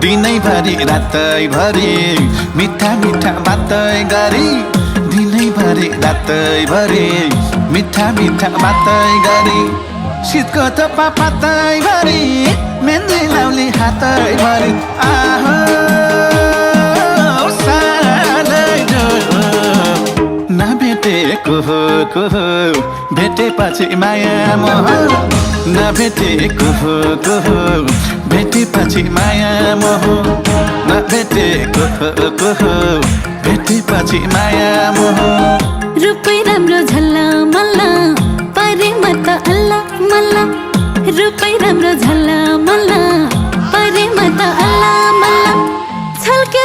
दिनैभरि रातैभरि मिठा मिठा बातै गरी दिनैभरि रातैभरि मिठा मिठा बातै गरी शीतको थोपा पातैभरि मेहन्दी लाउली हातैभरि आहो नभेटेको हो भेटेपछि माया मोह नभेटेको हो भेटेपछि माया मोह नभेटेको हो भेटेपछि माया मोह रूपै राम्रो झल्ला मल्ला परे म त अल्ला मल्ला रूपै राम्रो झल्ला मल्ला परे म त अल्ला मल्ला छल्के